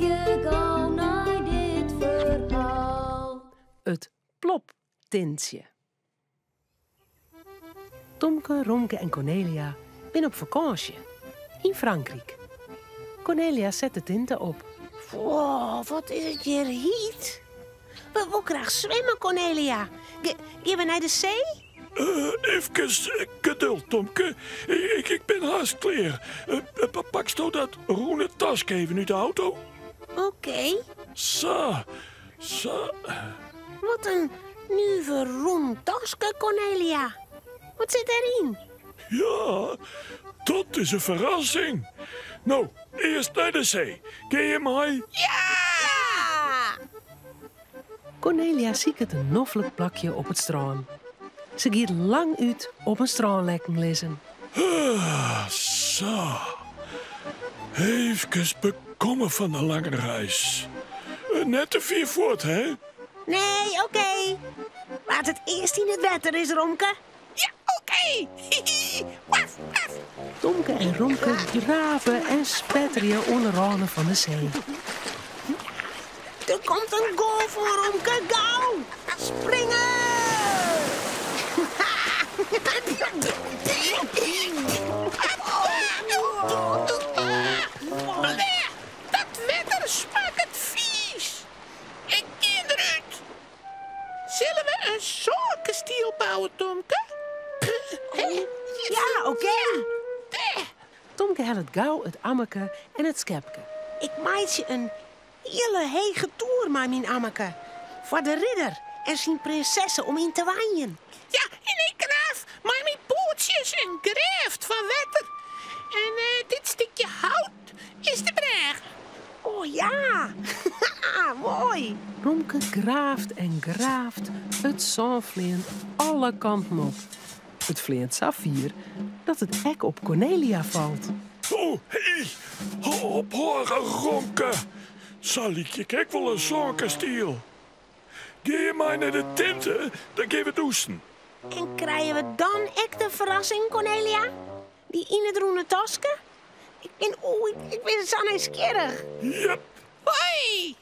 Harkje gau nei dit ferhaal. It ploptintsje. Tomke, Romke en Kornelia binne op fakânsje yn Frankryk. Kornelia set de tinte op. Wow, wat is it hjir hyt. We wolle graach swimme, Kornelia. Gean we nei de see? Efkes geduld, Tomke. Ik bin hast klear. Paksto dat rûne taske even út de auto? Oké. Sa, sa. Wat in nuver rûn taske, Kornelia. Wat sit dêryn? Ja, dat is in ferrassing. No, earst nei de see. Gean je mei? Ja! Kornelia siket in noflik plakje op it strân. Se giet lang út op in strânlekken lizzen. Ah, sa. Efkes bekomme fan de lange reis. Net te fier fuort, hè? Nee, oké. Wa't it earst yn it wetter is, Romke. Ja, oké. Hihi. Waf, waf. Tomke en Romke drave en spetterje oan de râne fan de see. Der komt in golf oan, Romke. Gau! Springe! Dat wetter smakket fiis. Ik gean derút. Sille we in sânkastiel bouwe, Tomke? Ja, oké. Tomke hellet gau it ammerke en it skepke. Ik meitsje in hiele hege toer mei myn ammerke foar de ridder en syn prinsesse om yn te wenjen. Ja, en ik graaf mei myn poatsjes in grêft fan wetter. En dit stikje hout is de brêge. Oh ja, moai. Romke graaft en graaft, it sân fleant alle kanten op. It fleant sa fier dat it ek op Kornelia falt. Oh, hé, hâld op hoor, Romke. Sa lykje ik ek wol in sânkastiel. Gean je mei nei de tinte, dan kinne we dûsen. En krije we dan ek de ferrassing, Kornelia? Dy yn it rûne taske? Ik bin, oh, ik bin sa nijsgjirrich. Jep. Hoi!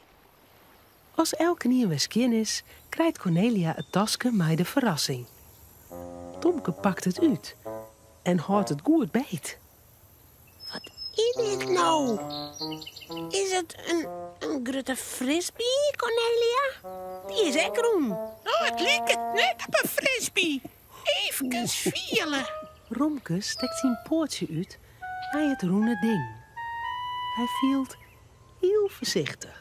As elkenien wer skjin is, krijt Kornelia it taske mei de ferrassing. Tomke pakt it út en hâldt it goed beet. Wat is dit no? Is it in, in grutte frisbee, Kornelia? Dy is ek rûn. Oh, it liket net op in frisbee. Efkes fiele. Romke stekt syn poatsje út nei it rûne ding. Hy fielt hiel foarsichtich.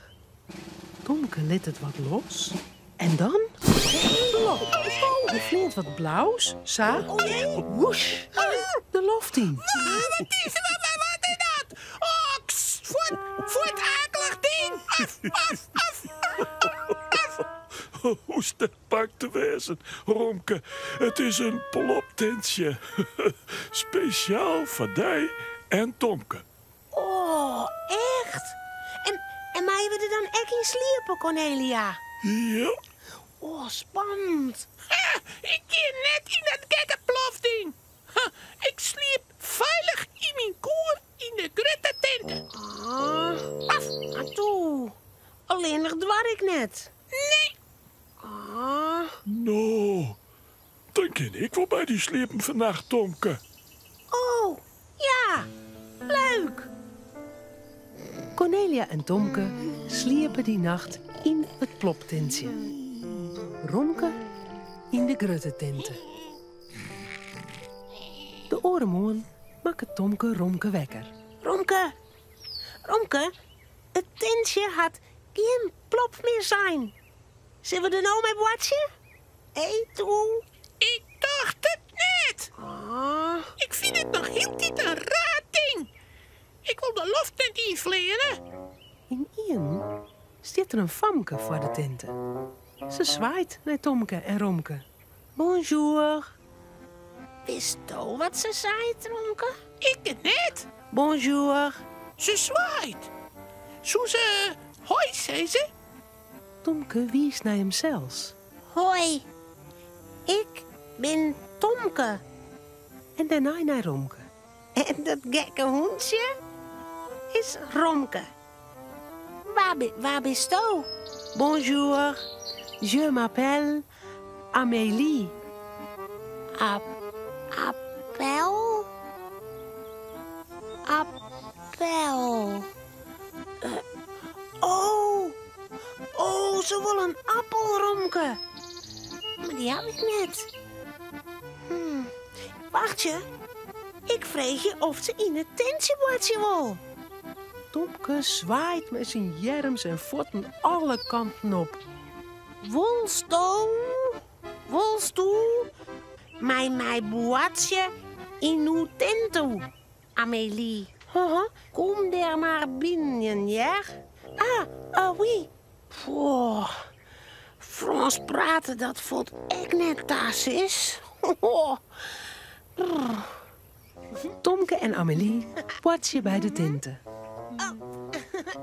Tomke lit it wat los en dan plop! Der fleant wat blaus, sa, woesj, de loft yn. Wat is wat is dat? Oh, kst, fuort, fuort, aaklich ding! Af, af, af, af. Hoechst net bang te wêzen, Romke. It is in ploptintsje. Spesjaal foar dy en Tomke. Oh, echt? En, en meie we der dan ek yn sliepe, Kornelia? Ja. Oh, spannend. Ha, ik gean net yn dat gekke plofding. Ha, ik sliep feilich yn myn koer yn de grutte tinte. Ah, Af. ah, toe. Allinnich doar ik net. Nee. Ah. No, dan kin ik wol by dy sliepen fannacht, Tomke. Oh, ja. Leuk. Kornelia en Tomke sliepe dy nacht yn it ploptintsje. Romke yn de grutte tinte. De oare moarn makket Tomke Romke wekker. Romke, Romke, it tintsje hat gjin plop mear sein. Sille we der no mei boartsje? Hé, toe. Ik tocht it net. Ah. Ik fyn it noch hieltyd in raar ding. Ik wol de loft net ynfleane. Ynienen stiet der in famke foar de tinte. Se swaait nei Tomke en Romke. Bonjour. Witsto wat se seit, Romke? Ik net. Bonjour. Se swaait. Soe se hoi sizze? Tomke wiist nei himsels. Hoi, ik bin Tomke. En dêrnei nei Romke. En dat gekke hûntsje is Romke. Wa bisto? Bonjour, je m'appelle Amélie. Appel? Appel. Oh, oh, se wol in appel, Romke. Mar dy haw ik net. Hmm. Wachtsje, ik freegje oft se yn it tintsje boartsje wol. Tomke swaait mei syn earms en fuotten alle kanten op. Wolsto, wolsto mei my boartsje yn uw tinte, Amélie? Kom der mar binnen, hear. Ah, ah oui. Poeh, Frânsk prate dat falt ek net ta, sis. Tomke en Amelie boartsje by de tinte.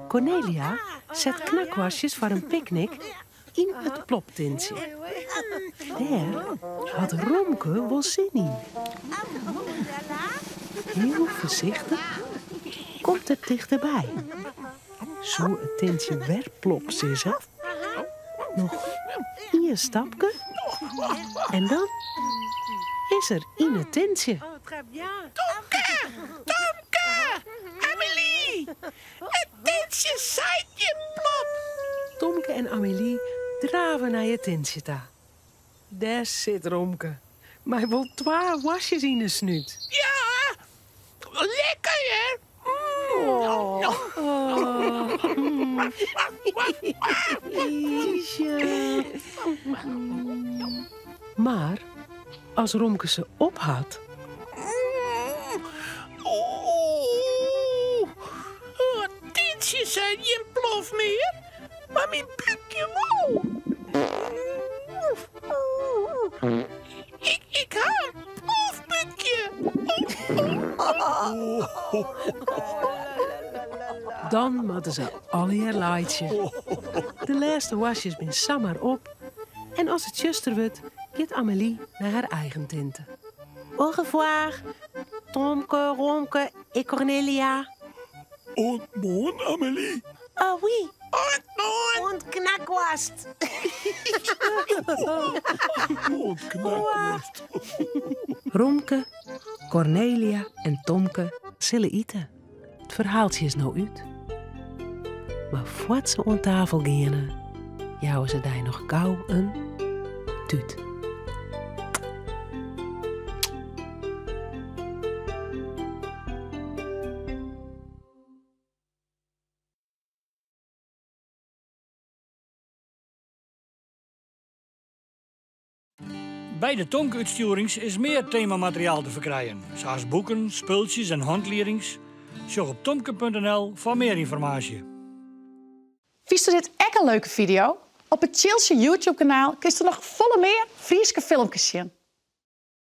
Kornelia set knakwoarstjes foar in picknick yn it ploptintsje. Dêr hat Romke wol sin yn. Hiel foarsichtich komt er tichterby. Soe it tintsje wer plop sizze? Noch ien stapke en dan is er yn it tintsje. Tomke! Tomke! Amelie! It tintsje seit gjin plop! Tomke en Amelie drave nei it tintsje ta. Dêr sit Romke mei wol twa woarstjes yn 'e snút. Ja, lekker hear. Mar as Romke se op hat. Ooh, it tintsje seit gjin plof mear, mar myn búkje wol. Ik ha in plofbúkje. Dan moatte se allegear laitsje. De lêste woarstjes binne samar op en as it tsjuster wurdt, giet Amelie nei har eigen tinte. Au revoir, Tomke, Romke en Kornelia. Oant moarn, Amelie. Ah oui. Oant moarn. Oant knakwoarst. Oant knakwoarst. Romke, Kornelia en Tomke sille ite. It ferhaaltsje is no út. Mar foar't se oan tafel geane, jouwe se dy noch gau in tút. By de Tomke-útstjoerings is mear temamateriaal te ferkrijen, sa as boeken, spultsjes en hantliedings. Sjoch op tomke.nl foar mear ynformaasje. Fynsto dit ek in leuke fideo? Op it Tsjiltsje YouTube-kanaal kinsto noch folle mear Fryske filmkes sjen.